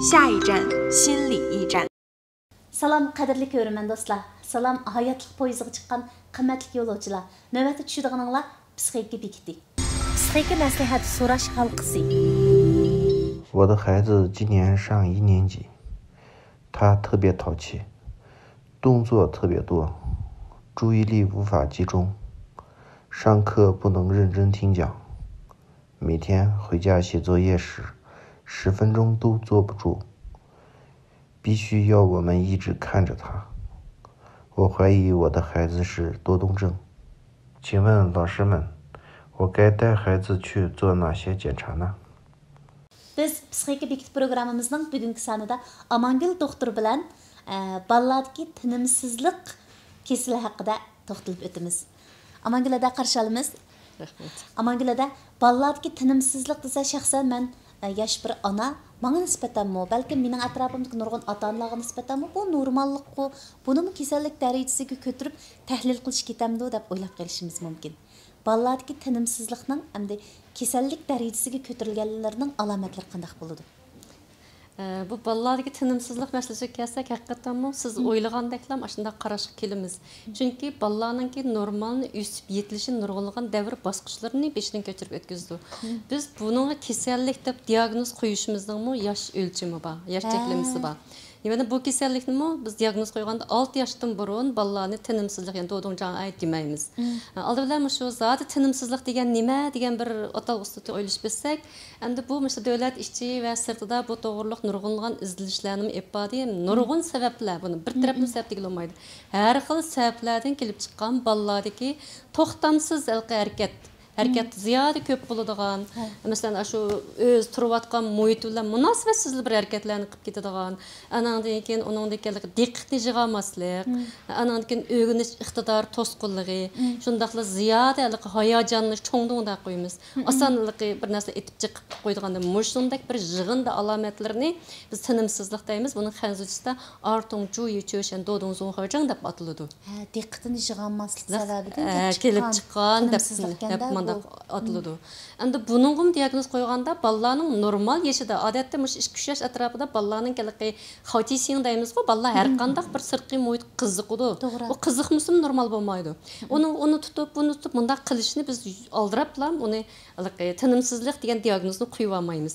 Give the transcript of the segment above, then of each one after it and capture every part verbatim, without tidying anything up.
下一站，心理驿站。 سالام، قەدىرلىك كۆرۈرمەن دوستلار! سالام، ھاياتلىق پويىزىغا چىققان قىممەتلىك يولۇچىلار! نۆۋەتتە چۈشىدىغىنىڭلار پسىخىكا بېكىتى. پسىخىكا مەسلىھەت سوراش ھالقىسى. 我的孩子今年上一年级，他特别淘气，动作特别多，注意力无法集中，上课不能认真听讲，每天回家写作业时，十分钟都坐不住，必须要我们一直看着他。我怀疑我的孩子是多动症。请问老师们，我该带孩子去做哪些检查呢？ بىز پسىخىكا بېكىتىپ پروگراممىمىزنىڭ بۈگۈنكى سانىدا ئامانگۈل دوختۇر بىلەن، ئە، بالىلاردىكى تىنىمسىزلىق كېسىلى ھەققىدە توختىلىپ ئۆتىمىز. ئامانگۈل ھەدە، قارشى ئالىمىز. رەھمەت. ئامانگۈل ھەدە، بالىلاردىكى تىنىمسىزلىق دېسە، شەخسەن مەن، ئە، ياش بىر ئانا، ماڭا نىسبەتەنمۇ، بەلكىم مېنىڭ ئەتراپىمدىكى نۇرغۇن ئاتا-ئانىلارغا نىسبەتەنمۇ بۇ نورماللىققۇ، بۇنىمۇ كېسەللىك دەرىجىسىگە كۆتۈرۈپ تەھلىل قىلىش كېتەمدۇ دەپ ئويلاپ قېلىشىمىز مۇمكىن. بالىلاردىكى تىنىمسىزلىقنىڭ ئەمدى كېسەللىك دەرىجىسىگە كۆتۈرۈلگەنلىرىنىڭ ئالامەتلىرى قانداق بولىدۇ؟ بۇ بالىلاردىكى تىنىمسىزلىق مەسىلىسىگە كەلسەك، ھەقىقەتەنمۇ سىز ئويلىغاندەكلا ئاشۇنداق قاراشقا كېلىمىز. چۈنكى بالىلارنىڭكى نورمالنى ئۆسۈپ يېتىلىشى نۇرغۇنلىغان دەۋر باسقۇچلىرىنى بېشىدىن كۆچۈرۈپ ئۆتكۈزىدۇ. بىز بۇنىڭغا كېسەللىك دەپ دىئاگنوز قويۇشىمىزنىڭمۇ ياش ئۆلچىمى بار، ياش چەكلىمىسى بار. يەنى بۇ كېسەللىكنىمۇ بىز دىئاگنوز قويغاندا ئالتە ياشتىن بۇرۇن بالىلارنى تىنىمسىزلىق، يەنى دودۇڭجاڭ ئەي دېمەيمىز. ئالدى بىلەن مۇشۇ زادى تىنىمسىزلىق دېگەن نېمە دېگەن بىر ئاتالغۇ ئۈستىدە ئويلىشىپ ئۆتسەك، ئەمدى بۇ مۇشۇ دۆلەت ئىچى ۋە سىرتىدا بۇ توغرۇلۇق نۇرغۇنلىغان ئىزدىنىشلەرنىمۇ ئېلىپ باردى. نۇرغۇن سەۋەبلەر، بۇنى بىر تەرەپلىمە سەۋەب دېگىلى بولمايدۇ. ھەر خىل سەۋەبلەردىن كېلىپ چىققان بالىلاردىكى توختامسىز ھېلىقى ھەرىكەت، ھەرىكەت زىيادە كۆپ بولىدىغان، مەسىلەن، ئاشۇ ئۆزى تۇرۇۋاتقان مۇھىت بىلەن مۇناسىۋەتسىز بىر ھەرىكەتلەرنى قىلىپ كېتىدىغان، ئاناندىن كېيىن ئۇنىڭدىن كېيىن دىققىتىنى يىغالماسلىق، ئاناندىن كېيىن ئۆگىنىش ئىقتىدارى توسقۇنلۇقى، شۇنداقلا زىيادە ھېلىقى ھاياجانلىنىش، چوڭ دۇڭداق قويىمىز. ئاسان ھېلىقى بىر نەرسە ئېتىپ چىقىپ قويىدىغان، مۇشۇندەك بىر يىغىندا ئالامەتلىرىنى بىز تىنىمسىزلىق دەيمىز. بۇنىڭ خەنزۇچىسىدا ئارتۇڭ جۇيى چۆشەن دودۇڭ زۇڭخېجېڭ دەپ ئاتىلىدۇ. ھە، دىققىتىنى يىغالماسلىق ناس- سەۋەبىدىن ھە، كېلىپ كېلىپ چىققان چىققان دەپ، تىنىمسىزلىق دەپ ئىكەندە بۇ. مانداق ئاتىلىدۇ. ئەمدى بۇنىڭغىمۇ دىئاگنوز قويغاندا بالىلارنىڭ نورمال يېشىدا، ئادەتتە مۇشۇ ئىككى ئۈچ ياش ئەتراپىدا بالىلارنىڭ ھېلىقى خاۋتىسىڭ دەيمىزغۇ، بالىلار ھەر قانداق بىر سىرتقى مۇھىتقا قىزىقىدۇ. توغرا. ئۇ قىزىقمىسىمۇ نورمال بولمايدۇ. ئۇنى، ئۇنى تۇتۇپ، بۇنى تۇتۇپ مۇنداق قىلىشنى بىز ئالدىراپلا ئۇنى ھېلىقى تىنىمسىزلىق دېگەن دىئاگنوزنى قويۇۋالمايمىز.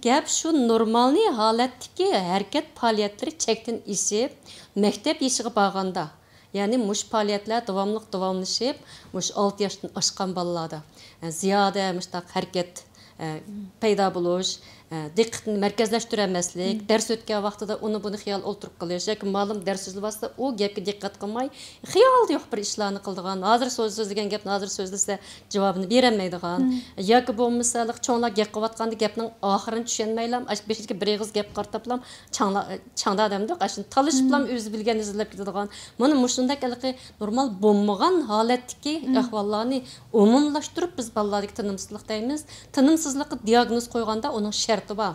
گەپ شۇ نورمالنى ھالەتتىكى ھەرىكەت پائالىيەتلىرى چەكتىن ئېشىپ، مەكتەپ يېشىغا بارغاندا، يەنى مۇشۇ پائالىيەتلەر داۋاملىق داۋاملىشىپ، مۇشۇ ئالتە ياشتىن ئاشقان بالىلاردا، ئە، زىيادە مۇشۇنداق ھەرىكەت، ئە، پەيدا بولۇش، ئە، دىققىتىنى مەركەزلەشتۈرەلمەسلىك، دەرس ئۆتكەن ۋاقتىدا ئۇنى بۇنى خىيال ئولتۇرۇپ قېلىش ياكى مۇئەللىم دەرس سۆزلىۋاتسا، ئۇ گەپكە دىققەت قىلماي، خىيالىدا يوق بىر ئىشلارنى قىلىدىغان، ھازىر سۆز-، سۆزلىگەن گەپنى ھازىر سۆزلىسە جاۋابىنى بېرەلمەيدىغان، ياكى بولمىسا ھېلىقى چوڭلار گەپ قىلىۋاتقاندا گەپنىڭ ئاخىرىنى چۈشەنمەيلا، ئاشۇ بېشىدىكى بىر ئېغىز گەپ قارىتىپلا چاڭلا-، چاڭدا دەمدۇق، ئاشۇنى تالىشىپلا ئۆزى بىلگەننى سۆزلەپ كېتىدىغان، مانا مۇشۇنداق ھېلىقى نورمال بولمىغان ھالەتتىكى ئەھۋاللارنى ئومۇملاشتۇرۇپ بىز بالىلاردىكى تىنىمسىزلىق دەيمىز. تىنىمسىزلىققا دىئاگنوز قويغاندا ئۇنىڭ شەرتى بار.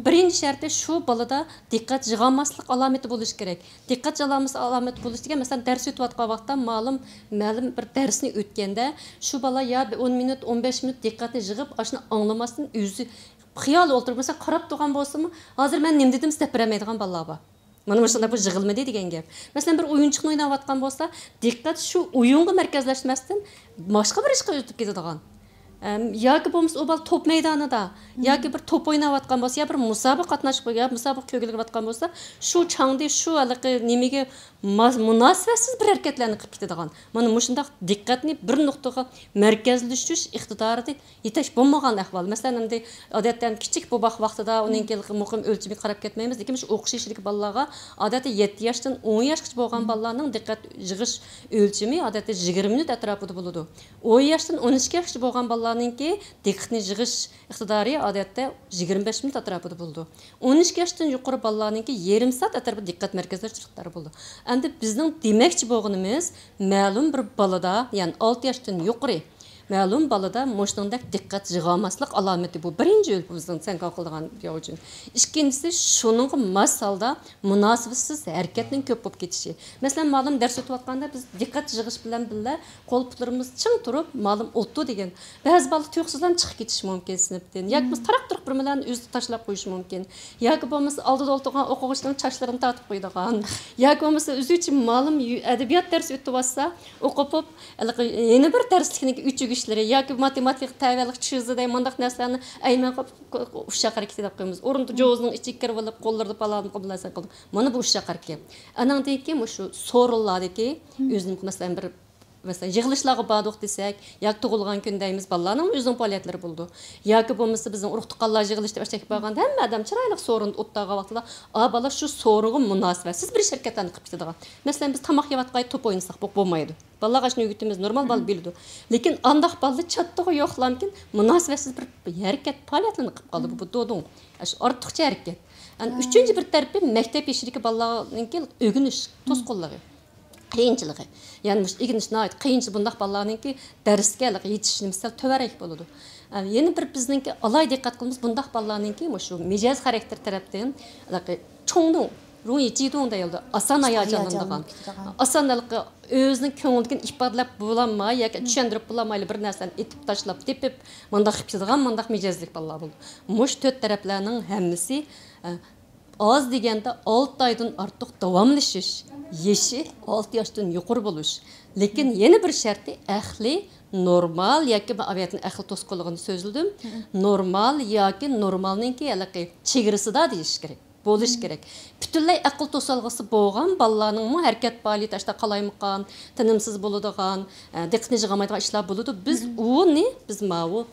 بىرىنچى شەرتى شۇ بالىدا دىققەت يىغالماسلىق ئالامىتى بولۇشى كېرەك. دىققەت يىغالماسلىق ئالامىتى بولۇش دېگەن، مەسىلەن، دەرس ئۆتۈۋاتقان ۋاقىتتا مەلۇم، مەلۇم بىر دەرسنى ئۆتكەندە شۇ بالا يا بىر ئون مىنۇت، ئون بەش مىنۇت دىققەتنى يىغىپ، ئاشۇنى ئاڭلىماستىن ئۆزى خىيالى ئولتۇرۇپ، مەسىلەن، قاراپ تۇرغان بولسىمۇ، ھازىر مەن نېمە دېدىم دەپ بېرەلمەيدىغان بالىلار بار. مانا مۇشۇنداق بۇ يىغىلمىدى دېگەن گەپ. مەسىلەن، بىر ئويۇنچۇقنى ئويناۋاتقان بولسا، دىققەت شۇ ئويۇنغا مەركەزلەشمەستىن، باشقا بىر ئىشقا ئۆتۈپ كېتىدىغان. ئەم، ياكى بولمىسا ئۇ بالا توپ مەيدانىدا، ياكى بىر توپ ئويناۋاتقان بولسا، يا بىر مۇسابىقە قاتناشقا، يا مۇسابىقە كۆرگىلى بارىۋاتقان بولسا، شۇ چاغدا شۇ ھېلىقى نېمىگە ماس-، مۇناسىۋەتسىز بىر ھەرىكەتلەرنى قىلىپ كېتىدىغان. مانا مۇشۇنداق دىققەتنى بىر نۇقتىغا مەركەزلىشتۈرۈش ئىقتىدارىدا يېتەرلىك بولمىغان ئەھۋال. مەسىلەن، ئەمدى ئادەتتە ھەم كىچىك بوۋاق ۋاقتىدا ئۇنىڭكى مۇقىم ئۆلچىمىگە قاراپ كەتمەيمىز، لېكىن مۇشۇ ئوقۇش يېشىدىكى بالىلارغا، ئادەتتە يەتتە ياشتىن ئون ياشقىچە بولغان بالىلارنىڭ دىققەت يىغىش ئۆلچىمى ئادەتتە يىگىرمە مىنۇت ئەتراپىدا بولىدۇ. ئون ياشتىن ئون ئىككى ياشقىچە بولغان بالىلارنىڭكى دىققىتىنى يىغىش ئىقتىدارى ئادەتتە يىگىرمە بەش مىنۇت ئەتراپىدا بولىدۇ. ئون ئىككى ياشتىن يۇقىرى بالىلارنىڭكى يېرىم سائەت ئەتراپىدا دىققەت مەركەزلەشتۈرۈش ئىقتىدارى بولىدۇ. ئەمدى بىزنىڭ دېمەكچى بولغىنىمىز، مەلۇم بىر بالىدا، يەنى ئالتە ياشتىن يۇقىرى مەلۇم بالىدا مۇشۇنىڭدەك دىققەت يىغالماسلىق ئالامىتى، بۇ بىرىنچى ئۈلگە بىزنىڭ سەنكان قىلىدىغان يول ئۈچۈن. ئىككىنچىسى، شۇنىڭغا ماس ھالدا مۇناسىۋەتسىز ھەرىكەتنىڭ كۆپ بولۇپ كېتىشى. مەسىلەن، مۇئەللىم دەرس ئۆتۈۋاتقاندا بىز دىققەت يىغىش بىلەن بىللە قول پۇتلىرىمىز چىڭ تۇرۇپ، مۇئەللىم ئولتۇر دېگەن. بەزى بالىلار تۇيۇقسىزلا چىقىپ كېتىشى مۇمكىن سىنىپتىن. ياكى بولمىسا تاراق تۇرۇق بىر بىلەن ئۆزى تاشلاپ قويۇشى مۇمكىن. ياكى بولمىسا ئالدىدا ئولتۇرغان ئوقۇغۇچىنىڭ چاچلىرىنى تارتىپ قويىدىغان. ياكى بولمىسا ئۆزى ئۈچۈن مۇئەللىم يۈ-، ئەدەبىيات دەرسى ئۆتۈۋاتسا، ئوقۇپ، ھېلىقى يەنە بىر دەرسلىكنىڭكى ئۆچۈرگۈچلىرى ياكى ماتېماتىكا تەۋەلىك چۈزىدە مۇنداق نەرسىلەرنى ئەيمەن قىلىپ ئۇششاق ھەرىكىتى دەپ قويىمىز. ئورنىدا جوزىنىڭ ئىچىگە كىرىۋېلىپ، قوللىرىدا پالان قىلىپ نەرسە قىلىدۇ. مانا بۇ ئۇششاق ھەرىكەت. ئانىڭدىن كېيىن مۇشۇ سورۇنلاردىكى ئۆزىنىڭ، مەسىلەن، بىر، مەسىلەن، يىغىلىشلارغا باردۇق دېسەك، ياكى تۇغۇلغان كۈن دەيمىز، بالىلارنىڭ ئۆزىنىڭ پائالىيەتلىرى بولىدۇ. ياكى بولمىسا بىزنىڭ ئۇرۇق تۇغقانلار يىغىلىشى دەپ ئەشەككە بارغاندا ھەممە ئادەم چىرايلىق سورۇندا ئولتۇرغان ۋاقتىدا، ئا بالا شۇ سورۇنغا مۇناسىۋەتسىز بىر ئىش ھەرىكەتلەرنى قىلىپ كېتىدىغان. مەسىلەن، بىز تاماق يەۋاتقاي توپ ئوينىساق بولمايدۇ. بالىلارغا شۇنى ئۆگىتىمىز، نورمال بالا بىلىدۇ. لېكىن ئانداق بالىلار چاتتىغۇ يوقلامكىن مۇناسىۋەتسىز بىر ھەرىكەت پائالىيەتلىرىنى قىلىپ قالىدۇ. بۇ دودۇڭ. ئاشۇ ئارتۇقچە ھەرىكەت. ئەنە ئۈچىنچى بىر تەرىپى مەكتەپ يېشىدىكى بالىلارنىڭكى ئۆگىنىش توسقۇنلۇقى، قىيىنچىلىقى. يەنى مۇشۇ ئۆگىنىش ناھايىتى قىيىنچىلىق، بۇنداق بالىلارنىڭكى دەرسكە يېتىش نېمىسى سەل تۆۋەنرەك بولىدۇ. ئە، يەنە بىر بىزنىڭكى ئالاھىدە دىققەت قىلىمىز، بۇنداق بالىلارنىڭكى مۇشۇ مىجەز خاراكتېر تەرەپتىن چوڭدۇڭ، روھىي جىدۇڭ دەيدۇ، ئاسان ھاياجانلىنىدىغان، ئاسان ھېلىقى ئۆزىنىڭ كۆڭلىدىكىنى ئىپادىلەپ بولالماي ياكى چۈشەندۈرۈپ بولالمايلا بىر نەرسىنى ئېتىپ تاشلاپ تېپىپ، مۇنداق قىلىپ كېتىدىغان، مۇنداق مىجەزلىك بالىلار بولىدۇ. مۇشۇ تۆت تەرەپلەرنىڭ ھەممىسى، ئە، ئاز دېگەندە ئالتە ئايدىن ئارتۇق داۋاملىشىش يېشى، ئالتە ياشتىن يۇقىرى بولۇش. لېكىن يەنە بىر شەرتى ئەقلى نورمال ياكى، مەن ئەقلى توسقۇنلۇقىنى سۆزلىدىم. نورمال ياكى نورمالنىڭكى ھېلىقى چېگرىسىدا دېيىش كېرەك، بولۇش كېرەك. پۈتۈنلەي ئەقىل توسالغۇسى بولغان بالىلارنىڭمۇ ھەرىكەت پائالىيىتى ئاشۇنداق قالايمىقان، تىنىمسىز بولىدىغان، ئە، دىققىتىنى يىغالمايدىغان ئىشلار بولىدۇ. بىز ئۇنى، بىز ماۋۇ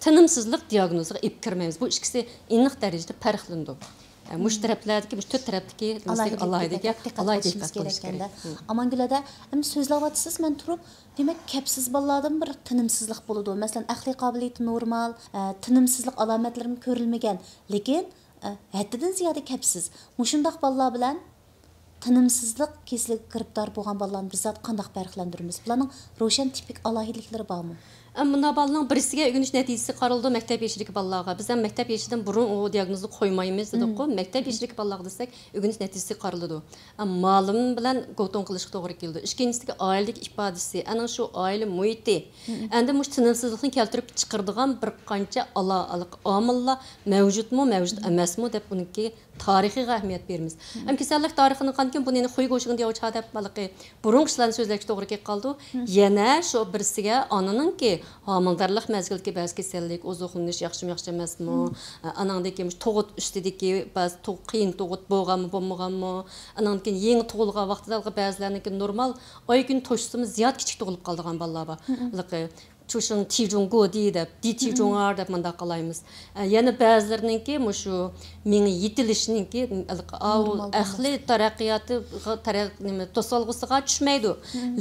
تىنىمسىزلىق دىياگنوزىغا ئېلىپ كىرمەيمىز. بۇ ئىككىسى ئېنىق دەرىجىدە پەرقلىنىدۇ. ئە، مۇشۇ تەرەپلەردىكى، مۇشۇ تۆت تەرەپتىكى نېمىسىگە ئالاھىدە دىققەت، ئالاھىدە دىققەت قىلىش كېرەك. ئامانگۈل ھەدە، ئەمدى سۆزلەۋاتىسىز، مەن تۇرۇپ، دېمەك، كەپسىز بالىلاردىمۇ بىر تىنىمسىزلىق بولىدۇ. مەسىلەن، ئەقلىي قابىلىيىتى نورمال، ئە، تىنىمسىزلىق ئالامەتلىرىمۇ كۆرۈلمىگەن. لېكىن، ئە، ھەددىدىن زىيادە كەپسىز. مۇشۇنداق بالىلار بىلەن تىنىمسىزلىق كېسىلىگە گىرىپتار بولغان بالىلارنى بىز زادى قانداق پەرقلەندۈرىمىز؟ بۇلارنىڭ روشەن تىپىك ئالاھىدىلىكلىرى بارمۇ؟ ئە، مۇنداق بالىنىڭ بىرسىگە ئۆگىنىش نەتىجىسى قارىلىدۇ، مەكتەپ يېشىدىكى بالىلارغا. بىز ھەم مەكتەپ يېشىدىن بۇرۇن ئۇ دىياگنوزنى قويمايمىز دېدۇققۇ. مەكتەپ يېشىدىكى بالىلارغا دېسەك، ئۆگىنىش نەتىجىسى قارىلىدۇ. ئە، مۇئەللىم بىلەن گۇتۇڭ قىلىشقا توغرا كېلىدۇ. ئىككىنچىسىدىكى ئائىلىدىكى ئىپادىسى، ئەنە شۇ ئائىلە مۇھىتى. ئەندى مۇشۇ تىنىمسىزلىقنى كەلتۈرۈپ چىقىرىدىغان بىر قانچە ئالا-، ئامىللار مەۋجۇتمۇ، مەۋجۇت ئەمەسمۇ دەپ ئۇنىڭكى تارىخىغا ئەھمىيەت بېرىمىز. ھەم كېسەللىك تارىخىنى قىلغاندىكىن بۇنى يەنە خۇي گوشىڭ دېياۋچا دەپ ھېلىقى بۇرۇنقى ئىشلارنى سۆزلەشكە توغرا كېلىپ قالىدۇ. يەنە شۇ بىرسىگە ئانىنىڭكى ھامىلىدارلىق مەزگىلىدىكى بەزى كېسەللىك، ئوزۇقلىنىش ياخشىمۇ، ياخشى ئەمەسمۇ؟ ئاناڭدىن كېيىن مۇشۇ تۇغۇت ئۈستىدىكى بەزى تۇغ-، قىيىن تۇغۇت بولغانمۇ، بولمىغانمۇ؟ ئاناڭدىن كېيىن يېڭى تۇغۇلغان ۋاقتىدا بەزىلەرنىڭكى نورمال ئاي كۈن توشسىمۇ زىيادە كىچىك تۇغۇلۇپ قالىدىغان بالىلار بار. ھېلىقى چۈشۈڭ تىجۇڭ گودى دەپ، دى تىجۇڭ ئار دەپ مۇنداق قىلايمىز. ئە، يەنە بەزىلىرىنىڭكى مۇشۇ مېڭە يېتىلىشىنىڭكى، ئەقلىي تەرەققىياتىغا، تەرەق-، نېمە، توسالغۇسىغا چۈشمەيدۇ.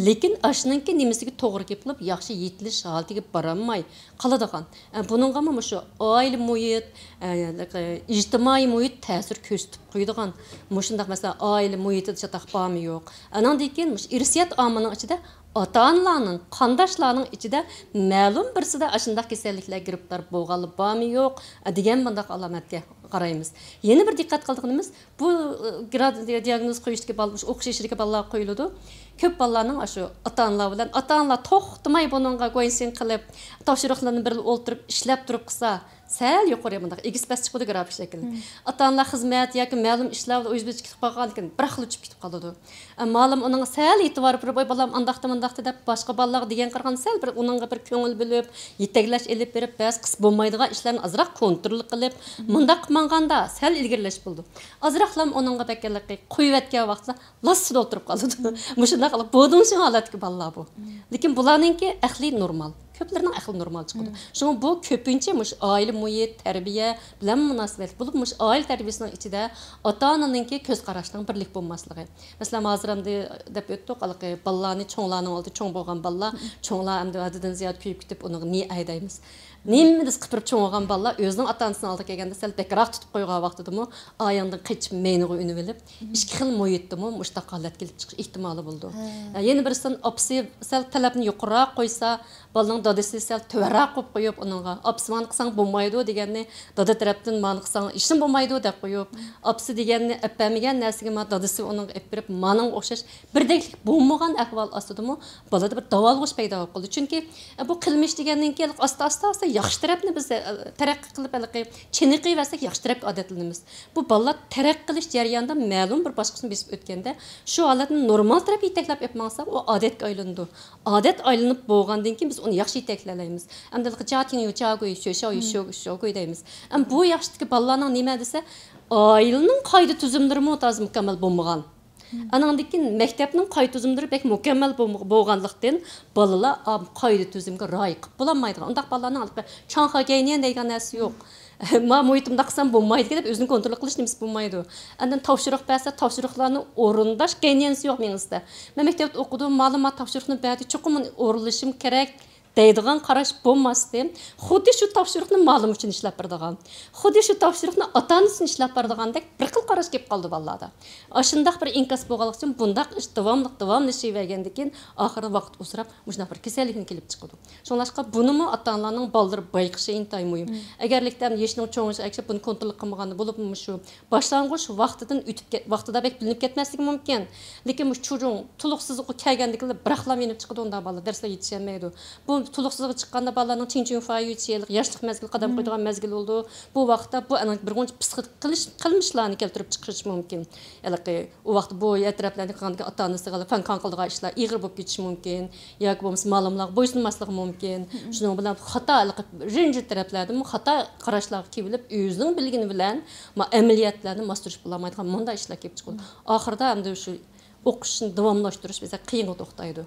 لېكىن ئاشۇنىڭكى نېمىسىگە توغرا كېلىپ قېلىپ، ياخشى يېتىلىش ھالىتىگە بارالماي قالىدىغان. ئە، بۇنىڭغىمۇ مۇشۇ ئائىلە مۇھىت، ئە، ئىجتىمائىي مۇھىت تەسىر كۆرسىتىپ قويىدىغان. مۇشۇنداق، مەسىلەن، ئائىلە مۇھىتىدا چاتاق بارمۇ يوق. ئانىڭدىن كېيىن مۇشۇ ئىرسىيەت ئامىلىنىڭ ئىچىدە ئاتا-ئانىلارنىڭ، قانداشلارنىڭ ئىچىدە مەلۇم بىرسىدە ئاشۇنداق كېسەللىكلەرگە گىرىپتار بولغانلار بارمۇ يوق دېگەن بۇنداق ئالامەتكە قارايمىز. يەنە بىر دىققەت قىلىدىغىنىمىز، بۇ، ئە، گرا-، دىياگنوز قويۇشتىكى بالا، مۇشۇ ئوقۇش يېشىدىكى بالىلارغا قويۇلىدۇ. كۆپ بالىلارنىڭ ئاشۇ ئاتا-ئانىلار بىلەن، ئاتا-ئانىلار توختىماي بۇنىڭغا گويسىن قىلىپ، تاپشۇرۇقلىرىنى بىرلا ئولتۇرۇپ ئىشلەپ تۇرۇپ قىلسا، سەل يۇقىرى مۇنداق ئېگىز پەس چىقىدۇ گرافىك شەكىلدە. ئاتا-ئانىلار خىزمەت ياكى مەلۇم ئىشلار بىلەن ئۆزى بىلەن چىقىپ قالغاندىكىن بىراقلا ئۆچۈپ كېتىپ قالىدۇ. ئە، مۇئەللىم ئۇنىڭغا سەل ئېتىبار بېرىپ، ۋاي بالام ئانداقتا مۇنداقتا دەپ باشقا بالىلارغا دېگەن قارىغاندا سەل بىر ئۇنىڭغا بىر كۆڭۈل بۆلۈپ، يېتەكلەش ئېلىپ بېرىپ، بەزى قىلسا بولمايدىغان ئىشلارنى ئازراق كونترول قىلىپ، مۇنداق قىلمىغاندا سەل ئىلگىرىلەش بولىدۇ. ئازراقلام ئۇنىڭغا بەك قويۇۋەتكەن ۋاقتىدا لاسسىدە ئولتۇرۇپ قالىدۇ. مۇشۇنداق قىلىپ بودۇڭشىڭ ھالەتتىكى بالىلار بۇ. لېكىن بۇلارنىڭكى ئەقلى نورمال. كۆپلىرىنىڭ ئەقلى نورمال چىقىدۇ. شۇڭا بۇ كۆپىنچە مۇشۇ ئائىلە مۇھىت، تەربىيە بىلەن مۇناسىۋەتلىك بولۇپ، مۇشۇ ئائىلە تەربىيەسىنىڭ ئىچىدە ئاتا-ئانىنىڭكى كۆز قاراشنىڭ بىرلىك بولماسلىقى. مەسىلەن، ھازىر ئەمدى دەپ ئۆتتۇق، ھېلىقى بالىلارنى چوڭلارنىڭ ئالدىدا چوڭ بولغان بالىلار، چوڭلار ئەمدى ھەددىدىن زىيادە كۆيۈپ كېتىپ، ئۇنىڭغا نى ئەي دەيمىز. نېمە دېسە قىپىرىپ چوڭ بولغان بالىلار ئۆزىنىڭ ئاتا ئانىسىنىڭ ئالدىغا كەلگەندە سەل بەكرەك تۇتۇپ قويغان ۋاقتىدىمۇ ئاياڭدىن قېچىپ مەينىغا ئۈنۈۋېلىپ، ئىككى خىل مۇھىتتىمۇ مۇشۇنداق ھالەت كېلىپ چىقىش ئېھتىمالى بولىدۇ. ھە. يەنە بىرسىدىن ئاپىسى سەل تەلەپنى يۇقىرىراق قويسا، بالىنىڭ دادىسى سەل تۆۋەنرەك قويۇپ قويۇپ ئۇنىڭغا، ئاپىسى مانا قىلساڭ بولمايدۇ دېگەننى، دادا تەرەپتىن مانا قىلساڭ ھېچنېمە بولمايدۇ دەپ قويۇپ، ئاپىسى دېگەننى ئەپ بەرمىگەن نەرسىگە مانا دادىسى ئۇنىڭغا ئېپ بېرىپ، مانىڭغا ئوخشاش بىردەكلىك بولمىغان ئەھۋال ئاستىدىمۇ بالىدا بىر داۋالغۇش پەيدا بولۇپ قالىدۇ. چۈنكى، ئە، بۇ قىلمىش دېگەندىن كېيىن ئاستا، ئاستا، ئاستا ياخشى تەرەپنى بىز، ئە، تەرەققىي قىلىپ، ھېلىقى چېنىقىۋەرسەك ياخشى تەرەپكە ئادەتلىنىمىز. بۇ بالىلار تەرەققىي قىلىش جەريانىدا مەلۇم بىر باسقۇچنى بېسىپ ئۆتكەندە، شۇ ھالەتنى نورمال تەرەپ يېتەكلەپ ئېلىپ ماڭسا، ئۇ ئادەتكە ئايلىنىدۇ. ئادەت ئايلىنىپ بولغاندىن كېيىن بىز ئۇنى ياخشى يېتەكلەيلەيمىز. ئەمدى ھېلىقى جا تىڭ يۇ چا گۇي شو شاۋ يۇ شو شو گۇي دەيمىز. ئەمما بۇ ياشتىكى بالىلارنىڭ نېمە دېسە، ئائىلىنىڭ قائىدە تۈزۈملىرىمۇ تازا مۇكەممەل بولمىغان. ئانىڭدىن كېيىن مەكتەپنىڭ قائىدە تۈزۈملىرى بەك مۇكەممەل بولم-، بولغانلىقتىن، بالىلار ئا، قائىدە تۈزۈمگە رىئايە قىلىپ بولالمايدىغان. ئۇنداق بالىلارنىڭ ھېلىقى چاڭخا گەينىيەن دەيدىغان نەرسە يوق. ما مۇھىتىمدا قىلسام بولمايدۇ دەپ ئۆزىنى كونترول قىلىش نېمىسى بولمايدۇ. ئاندىن تاپشۇرۇق بەرسە، تاپشۇرۇقلارنى ئورۇنداش گەينىيەنسى يوق مېڭىسىدە. مەن مەكتەپتە ئوقۇدۇم، مالىم ما تاپشۇرۇقنى بەردى، چوقۇم ئۇنى ئورۇنلىشىم كېرەك دەيدىغان قاراش بولماستىن، خۇددى شۇ تاپشۇرۇقنى مالىم ئۈچۈن ئىشلەپ بېرىدىغان، خۇددى شۇ تاپشۇرۇقنى ئاتا ئانىسى ئۈچۈن ئىشلەپ بېرىدىغاندەك بىر خىل قاراش كېلىپ قالىدۇ بالىلاردا. ئاشۇنداق بىر ئىنكاس بولغانلىقى ئۈچۈن بۇنداق ئىش داۋاملىق داۋاملىشىۋەرگەندىن كېيىن، ئاخىرىدا ۋاقىت ئۇزىراپ، مۇشۇنداق بىر كېسەللىكنى كېلىپ چىقىدۇ. شۇڭلاشقا بۇنىمۇ ئاتا ئانىلارنىڭ بالىلىرى بايقىشى ئىنتايىن مۇھىم. ئەگەرلىكتە يېشىنىڭ چوڭىيىشىغا ئەگىشىپ بۇنى كونترول قىلمىغاندا، بولۇپمۇ شۇ باشلانغۇچ ۋاقتىدىن ئۆتۈپ كەت-، ۋاقتىدا بەك بىلىنىپ كەتمەسلىكى مۇمكىن. لېكىن مۇشۇ چۇجۇڭ تولۇقسىزلىققا كەلگەندىكىن بىراقلا يېنىپ چىقىدۇ، ئۇنداق بالىلار دەرسلەر يېتىشەلمەيدۇ. بۇ تولۇقسىزلىققا چىققاندا بالىلارنىڭ چىڭچۈڭفايۈچى، ياشلىق مەزگىلى، قادام قويىدىغان مەزگىل بولىدۇ. بۇ ۋاقىتتا بۇ ئەنە بىر غۇنچە پسىخىك قىلىش، قىلمىشلارنى كەلتۈرۈپ چىقىرىشى مۇمكىن. ھېلىقى ئۇ ۋاقىت بۇ ئەترەپلەردىكى قىلغاندىكىن ئاتا ئانىسىغا پاڭ-كاڭ قىلىدىغان ئىشلار ئېغىر بولۇپ كېتىشى مۇمكىن. ياكى بولمىسا مالىملارغا بويسۇنماسلىقى مۇمكىن. شۇنىڭ بىلەن خاتا ھېلىقى رەنجىدە تەرەپلەردىمۇ خاتا قاراشلارغا كېلىپ، ئۆزىنىڭ بىلگىنى بىلەن ما-، ئەمەلىيەتلەرنى ماسلىشىپ بولالمايدىغان مۇنداق ئىشلار كېلىپ چىقىدۇ. ئاخىرىدا ئەمدى شۇ ئوقۇشنى داۋاملاشتۇرۇش بىزدە قىيىنغا توختايدۇ.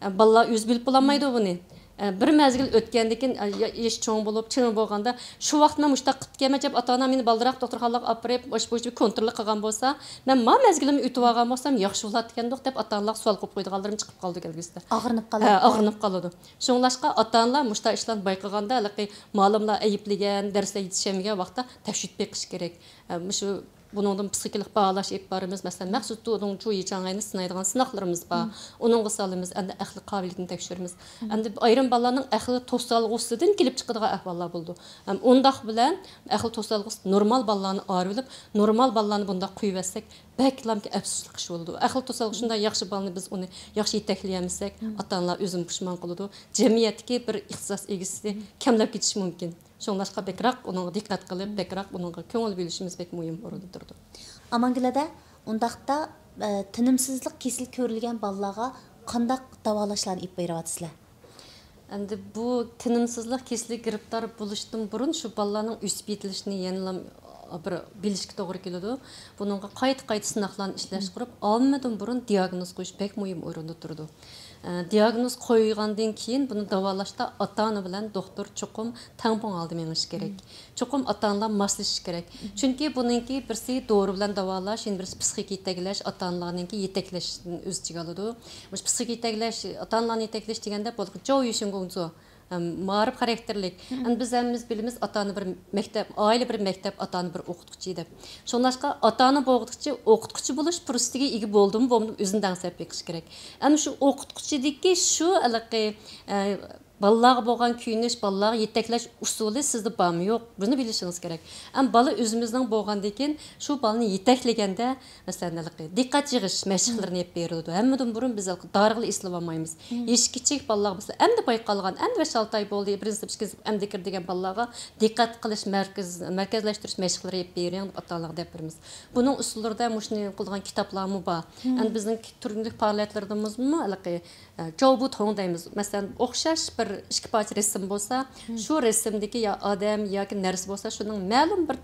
ئە، بالىلار ئۆزى بىلىپ بولالمايدۇ بۇنى. ئە، بىر مەزگىل ئۆتكەندىن كېيىن، ئە، يا-، يېشى چوڭ بولۇپ، چىڭ بولغاندا، شۇ ۋاقىت مەن مۇشۇنداق قىپتىكەنمەن دەپ، ئاتا ئانام مېنى بالدۇرراق دوختۇرخانىلارغا ئاپىرىپ، مۇشۇ بويىچە بىر كونترول قىلغان بولسا، مەن ما مەزگىلىمنى ئۆتۈۋالغان بولسام، ياخشى بولاتتىكەندۇق دەپ، ئاتا ئانىلارغا سوئال قويۇپ قويىدىغانلىرىم چىقىپ قالىدۇ كەلگۈسىدە. ئاغرىنىپ قالىدۇ. ھە، ئاغرىنىپ قالىدۇ. شۇڭلاشقا ئاتا ئانىلار مۇشۇنداق ئىشلارنى بايقىغاندا، ھېلىقى مالىملار ئەيىبلىگەن، دەرسلەر يېتىشەلمىگەن ۋاقىتتا تەكشۈرتۈپ بېقىش كېرەك. ھە، مۇشۇ بۇنىڭدىن پسىخىكىلىق باھالاش ئېلىپ بارىمىز. مەسىلەن، مەخسۇس دۇدۇڭ چۇيىچاڭئەينى سىنايدىغان سىناقلىرىمىز بار. ئۇنىڭغا سالىمىز، ئەمدى ئەقلىي قابىلىيىتىنى تەكشۈرىمىز. ئەمدى ئايرىم بالىلارنىڭ ئەقلىي توسالغۇسىدىن كېلىپ چىقىدىغان ئەھۋاللار بولىدۇ. ھەم ئۇنداق بىلەن ئەقلىي توسالغۇسى نورمال بالىلارنى ئايرىۋېلىپ، نورمال بالىلارنى بۇنداق قويۇۋەتسەك، بەكلەمكى ئەپسۇسلۇق ئىش بولىدۇ. ئەقلىي توسالغۇسى شۇنداق ياخشى بالىنى بىز ئۇنى ياخشى يېتەكلىيەلمىسەك، ئاتا ئانىلار ئۆزىنى پۇشمان قىلىدۇ. جەمئىيەتتىكى بىر ئىختىساس ئىگىسى كەملەپ كېتىشى مۇمكىن. شۇڭلاشقا بەكرەك ئۇنىڭغا دىققەت قىلىپ، بەكرەك ئۇنىڭغا كۆڭۈل بۆلۈشىمىز بەك مۇھىم ئورۇندا تۇرىدۇ. ئامانگۈل ھەدە، ئۇنداقتا، ئە، تىنىمسىزلىق كېسىلى كۆرۈلگەن بالىلارغا قانداق داۋالاشلارنى ئېلىپ بېرىۋاتىسىلەر؟ ئەمدى بۇ تىنىمسىزلىق كېسىلىگە گىرىپتار بولۇشتىن بۇرۇن شۇ بالىلارنىڭ ئۆسۈپ يېتىلىشىنى يەنىلا بىر بىلىشكە توغرا كېلىدۇ. بۇنىڭغا قايتا-قايتا سىناقلارنى ئىشلەشكە قۇرۇپ، ھەممىدىن بۇرۇن دىئاگنوز قويۇش بەك مۇھىم ئورۇندا تۇرىدۇ. ئە، دىئاگنوز قويغاندىن كېيىن بۇنى داۋالاشتا ئاتا-ئانا بىلەن دوختۇر چوقۇم تەڭپۇڭ ھالدا مېڭىشى كېرەك. چوقۇم ئاتا-ئانىلار ماسلىشىشى كېرەك. چۈنكى بۇنىڭكى بىرسى دورا بىلەن داۋالاش، يەنە بىرسى پسىخىك يېتەكلەش، ئاتا-ئانىلارنىڭكى يېتەكلەشنى ئۆز ئىچىگە ئالىدۇ. مۇشۇ پسىخىك يېتەكلەش، ئاتا-ئانىلارنى يېتەكلەش دېگەندە بولىدىغان جاۋ يۈشۈن گۇڭزو، ئەم، مائارىپ خاراكتېرلىك. ئەمدى بىز ھەممىمىز بىلىمىز، ئاتا-ئانا بىر مەكتەپ، ئائىلە بىر مەكتەپ، ئاتا-ئانا بىر ئوقۇتقۇچى دەپ. شۇڭلاشقا ئاتا-ئانا بولغۇچى ئوقۇتقۇچى بولۇش پۇرسىتىگە ئىگە بولدىمۇ، بولمىدىمۇ ئۆزىنى دەڭسەپ بېقىش كېرەك. ئەمدى شۇ ئوقۇتقۇچىدىكى شۇ ھېلىقى، ئە، بالىلارغا بولغان كۆيۈنۈش، بالىلارغا يېتەكلەش ئۇسۇلى سىزدە بارمۇ يوق، بۇنى بىلىشىڭىز كېرەك. ئەمما بالا ئۆزىمىزنىڭ بولغاندىن كېيىن شۇ بالىنى يېتەكلىگەندە، مەسىلەن، ھېلىقى دىققەت يىغىش مەشىقلىرىنى ئېلىپ بېرىلىدۇ. ھەممىدىن بۇرۇن بىز ھېلىقى دارىغىلا ئېسىلىۋالمايمىز. يېشى كىچىك بالىلارغا، مەسىلەن، ئەمدى بايقالغان، ئەمدى بەش-ئالتە ئاي بولدى، بىرىنچى سىنىپ، ئىككىنچى سىنىپ ئەمدى كىردى دېگەن بالىلارغا دىققەت قىلىش مەركىز، مەركەزلەشتۈرۈش مەشىقلىرى ئېلىپ بېرىڭ دەپ ئاتا-ئانىلارغا دەپ بېرىمىز. بۇنىڭ ئۇسۇللىرىدا مۇشۇنى قىلىدىغان كىتابلارمۇ بار. ئەمدى بىزنىڭ تۈرلۈك پائالىيەتلىرىمىزمۇ ھېلىقى، ئە، جاۋبۇ توڭ دەيمىز. مەسىلەن، ئوخشاش بىر ئىككى پارچە رەسىم بولسا، شۇ رەسىمدىكى يا ئادەم ياكى نەرسە بولسا، شۇنىڭ مەلۇم بىر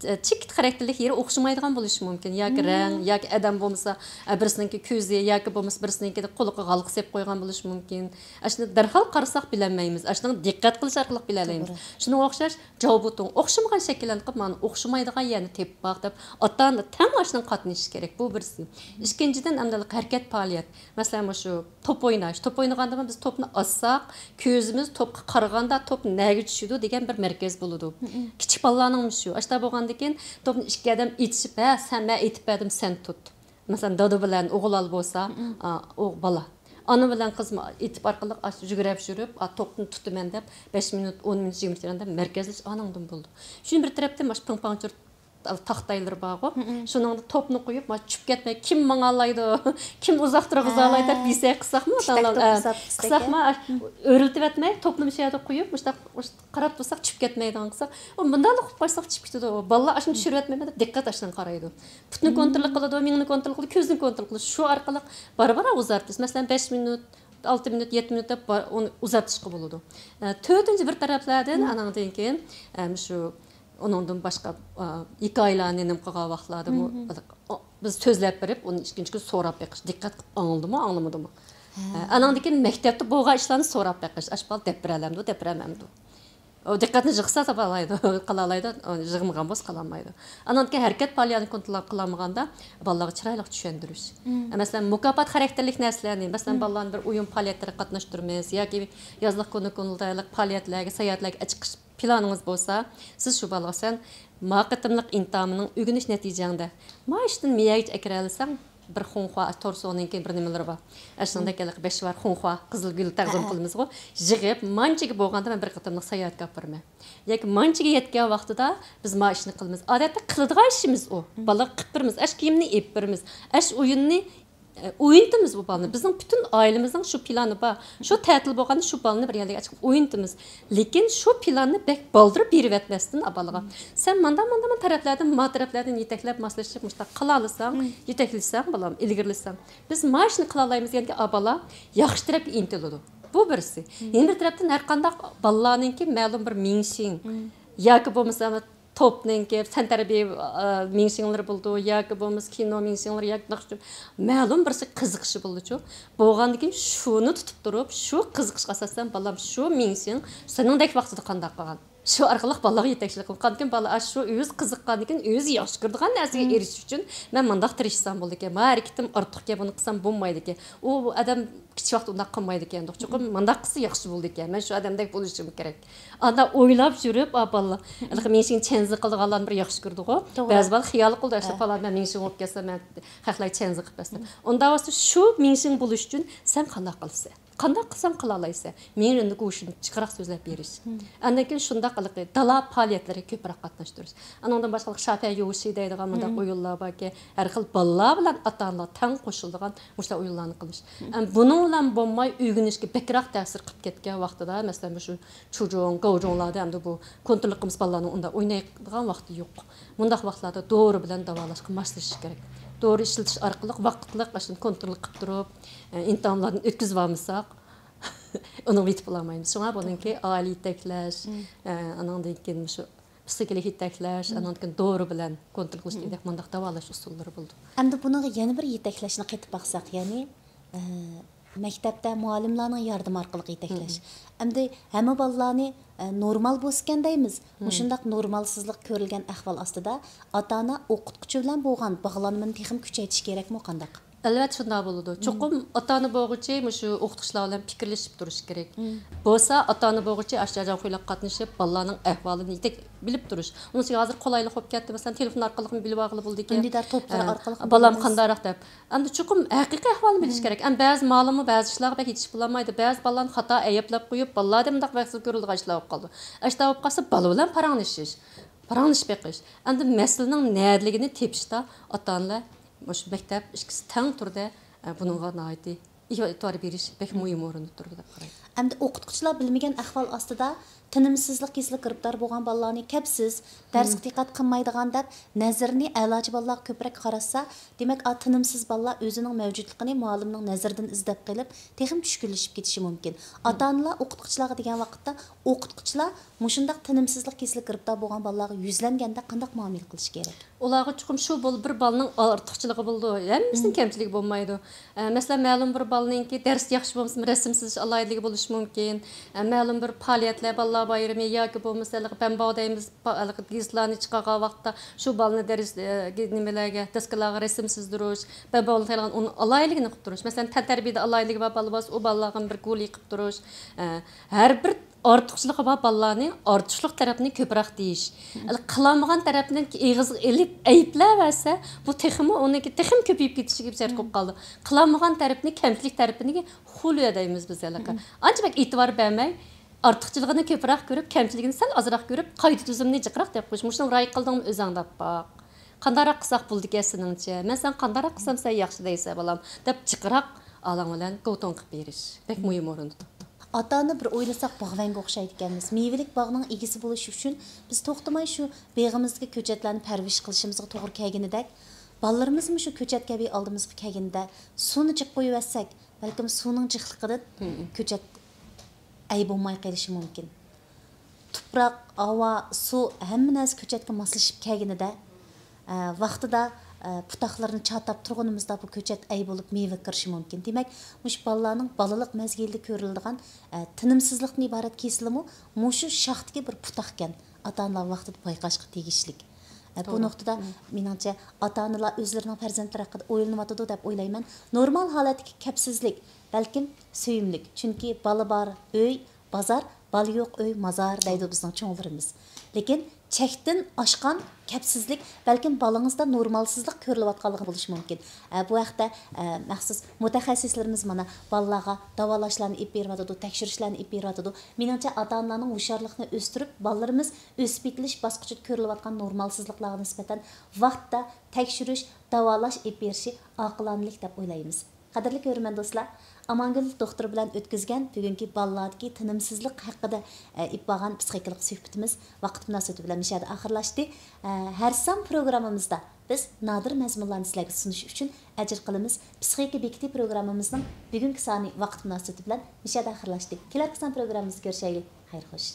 چېكىت خاراكتېرلىك يېرى ئوخشىمايدىغان بولۇشى مۇمكىن. ياكى رەڭ، ياكى ئادەم بولمىسا، ئە، بىرسىنىڭكى كۆزى، ياكى بولمىسا بىرسىنىڭكى قۇلىقىغا ھالقا سېلىپ قويغان بولۇشى مۇمكىن. ئاشۇنى دەرھال قارىساق بىلەلمەيمىز. ئاشۇنىڭغا دىققەت قىلىش ئارقىلىق بىلەلەيمىز. شۇنىڭغا ئوخشاش جاۋ بۇتۇڭ ئوخشىمىغان شەكىللەرنى قىلىپ، مانا ئوخشىمايدىغان يەرنى تېپىپ باق دەپ، ئاتا ئانا تەڭ ئاشۇنىڭغا قاتنىشىشى كېرەك. بۇ بىرسى. ئىككىنچىدىن، ئەمدى ھەرىكەت پائالىيەت. مەسىلەن، مۇشۇ توپ ئويناش. توپ ئوينىغاندا بىز توپنى ئاتساق، كۆزىمىز توپقا قارىغاندا توپ نەگە چۈشىدۇ دېگەن بىر مەركەز بولىدۇ. كىچىك بالىلارنىڭمۇ شۇ. ئاشۇنداق بولغاندىكىن توپنى ئىككى ئادەم ئېتىشىپ، ھە، سەن، مەن ئېتىپ بەردىم، سەن تۇت. مەسىلەن، دادا بىلەن ئوغۇل بالا بولسا، ئا، ئوغ-، بالا. ئانا بىلەن قىز ئېتىپ ئارقىلىق ئاشۇ يۈگرەپ يۈرۈپ، ئا، توپنى تۇتىمەن دەپ، بەش مىنۇت، ئون مىنۇت، يىگىرمە مىنۇت دەپ مەركەزلىشىپ ئانىڭدىن بولىدۇ. شۇنى بىر تەرەپتىن مانا شۇ پىڭ پاڭ چۇر تاختايلىرى بارغۇ. شۇنىڭدا توپنى قويۇپ، مانا چۈشۈپ كەتمەي، كىم ماڭالايدۇ، كىم ئۇزاق تۇرغۇزالايدۇ دەپ بىسەي قىلساقمۇ، قىلساقمۇ، ئۆرۈلتۈۋەتمەي، توپنى مۇشۇ يەردە قويۇپ، مۇشۇنداق، مۇشۇنداق قاراپ تۇرساق چۈشۈپ كەتمەيدىغان قىلساق، ئۇ مۇنداقلا قىلىپ قويساق چۈشۈپ كېتىدۇ. بالىلار ئاشۇنى چۈشۈرۈۋەتمەيمەن دەپ دىققەت ئاشۇنىڭغا قارايدۇ. پۇتنى كونترول قىلىدۇ، مېڭىنى كونترول قىلىدۇ، كۆزنى كونترول قىلىدۇ. شۇ ئارقىلىق بارا-بارا ئۇزارتىش. مەسىلەن، بەش مىنۇت، ئالتە مىنۇت، يەتتە مىنۇت دەپ بار-، ئۇنى ئۇزارتىشقا بولىدۇ. ئە، تۆتىنچى بىر تەرەپلەردىن، ئاناندىن كېيىن، ئە، مۇشۇ ئۇنىڭدىن باشقا، ئە، ھېكايىلەرنى نېمە قىلغان ۋاقىتلاردا بۇ، ئۇ، بىز سۆزلەپ بېرىپ، ئۇنى ئىككىنچى كۈن سوراپ بېقىش، دىققەت قىلىپ ئاڭلىدىمۇ، ئاڭلىمىدىمۇ؟ ئە، ئاناندىن كېيىن مەكتەپتە بولغان ئىشلارنى سوراپ بېقىش، ئاشۇ بالا دەپ بېرەلەمدۇ، دەپ بېرەلمەمدۇ؟ ئۇ دىققەتنى يىغسا تاپالايدۇ، قىلالايدۇ، يىغمىغان بولسا قىلالمايدۇ. ئانان كېيىن ھەرىكەت پائالىيىتىنى كونترول قىلالمىغاندا بالىلارغا چىرايلىق چۈشەندۈرۈش. مم. مەسىلەن، مۇكاپات خاراكتېرلىك نەرسىلەرنى، مەسىلەن، مم. بالىلارنى بىر ئويۇن پائالىيەتلىرىگە قاتناشتۇرىمىز ياكى يازلىق كۇنۇكۇنلۇقتا پائالىيەتلەرگە، ساياھەتلەرگە چىقىش پىلانىڭىز بولسا، سىز شۇ بالىغا سەن ما قېتىملىق ئىمتىھانىڭ ئۆگىنىش نەتىجەڭدە ما ئىشتىن مېيەگىچە ئەكىرەلىسەڭ، بىر خۇڭخۇا، تورسونىڭكى بىر نېمىلىرى بار. ئەشنىڭدەك ھېلىقى بەش شىۋار خۇڭخۇا، قىزىل گۈل تەقدىم قىلىمىزغۇ. يىغىپ، مانچىگە بولغاندا مەن بىر قېتىملىق ساياھەتكە ئاپىرىمەن. ياكى مانچىگە يەتكەن ۋاقتىدا بىز ما ئىشنى قىلىمىز. ئادەتتە قىلىدىغان ئىشىمىز ئۇ. بالىغا قىلىپ بېرىمىز. ئەش كىيىمنى ئېلىپ بېرىمىز. ئەش ئويۇننى، ئە، ئوينىتىمىز بۇ بالىنى. بىزنىڭ پۈتۈن ئائىلىمىزنىڭ شۇ پىلانى بار. شۇ تەتىل بولغاندا شۇ بالىنى بىر يەرلەرگە ئەچىقىپ ئوينىتىمىز. لېكىن شۇ پىلاننى بەك بالدۇر بېرىۋەتمەستىن، ئا، بالىغا. سەن ماندا، ماندا، ماندا تەرەپلەردىن، ما تەرەپلەردىن يېتەكلەپ، ماسلىشىپ، مۇشۇنداق قىلالىساڭ، يېتەكلىسەڭ، بالام، ئىلگىرىلىسەڭ، بىز ما ئىشنى قىلالايمىز دېگەندىكىن، ئا، بالا ياخشى تەرەپكە ئىنتىلىدۇ. بۇ بىرسى. يەنە بىر تەرەپتىن، ھەر قانداق بالىلارنىڭكى مەلۇم بىر مىڭشىڭ ياكى بولمىسا تەنتەربىيە، ئا، مىڭشىڭلىرى بولىدۇ، ياكى بولمىسا كىنو مىڭشىڭلىرى، ياكى ناخشا، مەلۇم بىرسى قىزىقىشى بولىدۇچۇ. بولغاندىن كېيىن شۇنى تۇتۇپ تۇرۇپ، شۇ قىزىقىشقا ئاساسەن، بالام، شۇ مىڭشىڭ سېنىڭدەك ۋاقتىدا قانداق قىلغان؟ شۇ ئارقىلىق بالىغا يېتەكچىلىك قىلغاندىن كېيىن، بالا ئاشۇ ئۆزى قىزىققاندىن كېيىن، ئۆزى ياخشى كۆرىدىغان نەرسىگە ئېرىشىش ئۈچۈن مەن مۇنداق تىرىشسام بولىدىكەن، ما ھەرىكىتىم ئارتۇقكەن، بۇنى قىلسام بولمايدىكەن. ئۇ ئادەم كىچىك ۋاقتىدا ئۇنداق قىلمايدىكەن. چوقۇم مۇنداق قىلسا ياخشى بولىدىكەن. مەن شۇ ئادەمدەك بولۇشۇم كېرەك. ئانداق ئويلاپ يۈرۈپ، ئا، بالىلار ھېلىقى مىڭشىڭ چەنزى قىلىدىغانلارنى بىر ياخشى كۆرىدىغۇ. بەزى بالا خىيال قىلىدۇ، ئەشۇ پالان مەن مىڭشىڭ بولۇپ كەتسەم، مەن خەقلەرگە چەنزى قىلىپ بەرسەم. ئۇنداق بولسا شۇ مىڭشىڭ بولۇش ئۈچۈن سەن قانداق قىلىسەن؟ قانداق قىلساڭ قىلالايسەن؟ مېنىڭ ئەمدى گوشۇمنى جىقراق سۆزلەپ بېرىش. ئاندىن كېيىن شۇنداق ھېلىقى دالا پائالىيەتلىرىگە كۆپرەك قاتناشتۇرۇش. ئانىڭدىن باشقا شاپە يوشى دەيدىغان مۇنداق ئويۇنلار باركى، ھەر خىل بالىلار بىلەن ئاتا ئانىلار تەڭ قوشۇلىدىغان مۇشۇنداق ئويۇنلارنى قىلىش. ئەم، بۇنىڭ بىلەن بولماي ئۆگىنىشكە بەكرەك تەسىر قىلىپ كەتكەن ۋاقتىدا، مەسىلەن، مۇشۇ چۇجۇڭ، گاۋجۇڭلاردا ئەمدى بۇ كونترول قىلمىسا بالىلارنىڭ ئۇنداق ئوينايدىغان ۋاقتى يوق. مۇنداق ۋاقىتلاردا دورا بىلەن داۋالاشقا ماسلىشىش كېرەك. دورا ئىشلىتىش ئارقىلىق ۋاقىتلىق ئاشۇنى كونترول قىلىپ تۇرۇپ، ئە، ئىمتىھانلاردىن ئۆتكۈزۈۋالمىساق، ئۇنىڭغا يېتىپ بولالمايمىز. شۇڭا بۇنىڭكى ئائىلە يېتەكلەش، ئە، ئانىڭدىن كېيىن مۇشۇ پسىخىكىلىق يېتەكلەش، ئانىڭدىن كېيىن دورا بىلەن كونترول قىلىش دېگۈدەك مۇنداق داۋالاش ئۇسۇللىرى بولىدۇ. ئەمدى بۇنىڭغا يەنە بىر يېتەكلەشنى قېتىپ باقساق، يەنى، ئە، مەكتەپتە مۇئەللىملارنىڭ ياردىمى ئارقىلىق يېتەكلەش. ئەمدى ھەممە بالىلارنى، ئە، نورمال بولسىكەن دەيمىز. مۇشۇنداق نورمالسىزلىق كۆرۈلگەن ئەھۋال ئاستىدا ئاتا-ئانا ئوقۇتقۇچى بىلەن بولغان باغلانمىنى تېخىمۇ كۈچەيتىشى كېرەكمۇ قانداق؟ ئەلۋەتتە شۇنداق بولىدۇ. چوقۇم ئاتا-ئانا بولغۇچى مۇشۇ ئوقۇتقۇچىلار بىلەن پىكىرلىشىپ تۇرۇشى كېرەك. بولسا ئاتا-ئانا بولغۇچى ئاشۇ جاجاڭخۇيلارغا قاتنىشىپ، بالىلارنىڭ ئەھۋالىنى يېتەك بىلىپ تۇرۇش. ئۇنىڭ ئۈچۈن ھازىر قولايلىق بولۇپ كەتتى. مەسىلەن، تېلېفون ئارقىلىقمۇ بىلىۋالغىلى بولىدىكەن. ئۈندىدار توپلىرى ئارقىلىق بالام قانداقراق دەپ. ئەمدى چوقۇم ھەقىقىي ئەھۋالنى بىلىش كېرەك. ئەمدى بەزى مۇئەللىممۇ بەزى ئىشلارغا بەك يېتىشىپ بولالمايدۇ. بەزى بالىلارنى خاتا ئەيىبلەپ قويۇپ، بالىلار دېمۇنداق بەك كۆرۈلىدىغان ئىشلار بولۇپ قالىدۇ. ئاشۇنداق بولۇپ قالسا، بالا بىلەن پاراڭلىشىش، پاراڭلىشىپ بېقىش. ئەمدى مەسىلىنىڭ نەدىلىكىنى تېپىشتا ئاتا-ئانىلار مۇشۇ مەكتەپ ئىككىسى تەڭ تۈردە، ئە، بۇنىڭغا ناھايىتى ئېتىبار بېرىش بەك مۇھىم ئورۇندا تۇرىدۇ دەپ قارايمەن. ئەمدى ئوقۇتقۇچىلار بىلمىگەن ئەھۋال ئاستىدا تىنىمسىزلىق كېسىلىگە گىرىپتار بولغان بالىلارنى كەپسىز، دەرسكە دىققەت قىلمايدىغان دەپ نەزىرىنى ئەلاچى بالىلارغا كۆپرەك قاراتسا، دېمەك، ئا، تىنىمسىز بالىلار ئۆزىنىڭ مەۋجۇتلۇقىنى مۇئەللىمنىڭ نەزىرىدىن ئىزدەپ قېلىپ، تېخىمۇ چۈشكۈنلىشىپ كېتىشى مۇمكىن. ئاتا-ئانىلار ئوقۇتقۇچىلارغا دېگەن ۋاقىتتا، ئوقۇتقۇچىلار مۇشۇنداق تىنىمسىزلىق كېسىلىگە گىرىپتار بولغان بالىلارغا يۈزلەنگەندە قانداق مۇئامىلە قىلىشى كېرەك؟ ئۇلارغا چوقۇم شۇ بول-، بىر بالىنىڭ ئارتۇقچىلىقى بولىدۇ، ھەممىسىنىڭ كەمچىلىكى بولمايدۇ. ئە، مەسىلەن، مەلۇم بىر بالىنىڭكى دەرستە ياخشى بولمىسىمۇ، رەسىم سىزىش ئالاھىدىلىكى بولۇشى مۇمكىن. ئە، مەلۇم بىر پائالىيەتلەر، بالىلار بايرىمى ياكى بولمىسا ھېلىقى بەنباۋ دەيمىز، پا-، ھېلىقى گېزىتلارنى چىقارغان ۋاقىتتا شۇ بالىنى دەرس، ئە، گې-، نېمىلەرگە، دىسكىلارغا رەسىم سىزدۇرۇش، بەنباۋنى سايلىغان ئۇنىڭ ئالاھىدىلىكىنى قىلىپ تۇرۇش. مەسىلەن، تەنتەربىيەدە ئالاھىدىلىكى بار بالا بولسا، ئۇ بالىلارغا بىر گۇلى قىلىپ تۇرۇش. ئە، ھەر بىر ئارتۇقچىلىقى بار بالىلارنى ئارتۇقچىلىق تەرەپنى كۆپرەك دېيىش. مم. قىلالمىغان تەرەپنى ئېغىزغا ئېلىپ ئەيىبلەۋەرسە، بۇ تېخىمۇ ئۇنىڭكى تېخىمۇ كۆپىيىپ كېتىشىگە سەۋەب بولۇپ قالىدۇ. قىلالمىغان تەرەپنى، كەمچىلىك تەرىپىنى خۇليە دەيمىز بىز ھېلىقى. مم. ئانچە بەك ئېتىبار بەرمەي، ئارتۇقچىلىقىنى كۆپرەك كۆرۈپ، كەمچىلىكىنى سەل ئازراق كۆرۈپ، قايتا تۈزۈمنى جىقراق دەپ قويۇش. مۇشۇنى رايى قىلدىڭمۇ ئۆزۈڭ دەپ باق. قانداقراق قىلساق بولىدىكەن سېنىڭچە؟ مەن ساڭا قانداقراق قىلسام سەن ياخشى دەيسەن بالام، دەپ جىقراق ئالىڭ بىلەن گوتۇڭ قىلىپ بېرىش بەك مۇھىم ئورۇندا تۇرىدۇ. ئاتا-ئانا بىر ئويلىساق باغۋەنگە ئوخشايدىكەنمىز. مېۋىلىك باغنىڭ ئىگىسى بولۇش ئۈچۈن بىز توختىماي شۇ بېغىمىزدىكى كۆچەتلەرنى پەرۋىش قىلىشىمىزغا توغرا كەلگىنىدەك، بالىلىرىمىزمۇ شۇ كۆچەت كەبى ئالدىمىزغا كەلگىنىدە سۇنى جىق قويۇۋەتسەك، بەلكىم سۇنىڭ جىقلىقىدىن كۆچەت ئەي بولماي قېلىشى مۇمكىن. تۇپراق، ھاۋا، سۇ، ھەممە نەرسە كۆچەتكە ماسلىشىپ كەلگىنىدە، ئە، ۋاقتىدا، ئە، پۇتاقلىرىنى چاتاپ تۇرغىنىمىزدا بۇ كۆچەت ئەي بولۇپ مېۋە كىرىشى مۇمكىن. دېمەك، مۇشۇ بالىلارنىڭ بالىلىق مەزگىلىدە كۆرۈلىدىغان، ئە، تىنىمسىزلىقتىن ئىبارەت كېسىلىمۇ مۇشۇ شاختىكى بىر پۇتاقكەن. ئاتا-ئانىلار ۋاقتىدا بايقاشقا تېگىشلىك. ئە، بۇ توغرا. نۇقتىدا مېنىڭچە ئاتا-ئانىلار ئۆزلىرىنىڭ پەرزەنتلىرى ھەققىدە ئويلىنىۋاتىدۇ دەپ ئويلايمەن. نورمال ھالەتتىكى كەپسىزلىك، بەلكىم سۆيۈملۈك. چۈنكى بالا بار ئۆي، بازار، بالا يوق ئۆي مازار دەيدۇ بىزنىڭ چوڭلىرىمىز. لېكىن چەكتىن ئاشقان كەپسىزلىك بەلكىم بالىڭىزدا نورمالسىزلىق كۆرۈلۈۋاتقانلىقى بولۇشى مۇمكىن. ئە، بۇ ھەقتە، ئە، مەخسۇس مۇتەخەسسىسلىرىمىز مانا بالىلارغا داۋالاشلارنى ئېلىپ بېرىۋاتىدۇ، تەكشۈرۈشلەرنى ئېلىپ بېرىۋاتىدۇ. مېنىڭچە ئاتا-ئانىلارنىڭ ھوشيارلىقىنى ئۆستۈرۈپ، بالىلىرىمىز ئۆسۈپ يېتىلىش باسقۇچىدا كۆرۈلۈۋاتقان نورمالسىزلىقلارغا نىسبەتەن ۋاقتىدا تەكشۈرۈش، داۋالاش ئېلىپ بېرىشى ئاقىلانىلىك دەپ ئويلايمىز. قەدىرلىك كۆرۈرمەن دوستلار، ئامانگۈل دوختۇر بىلەن ئۆتكۈزگەن بۈگۈنكى بالىلاردىكى تىنىمسىزلىق ھەققىدە، ئە، ئېلىپ بارغان پسىخىكىلىق سۆھبىتىمىز ۋاقىت مۇناسىۋىتى بىلەن مۇشۇ يەردە ئاخىرلاشتى. ئە، ھەر سان پروگراممىمىزدا بىز نادىر مەزمۇنلارنى سىلەرگە سۇنۇش ئۈچۈن ئەجىر قىلىمىز. پسىخىكا بېكىتى پروگراممىمىزنىڭ بۈگۈنكى سانى ۋاقىت مۇناسىۋىتى بىلەن مۇشۇ يەردە ئاخىرلاشتى. كېلەركى سان پروگراممىمىزدا كۆرۈشەيلى. خەير خوش.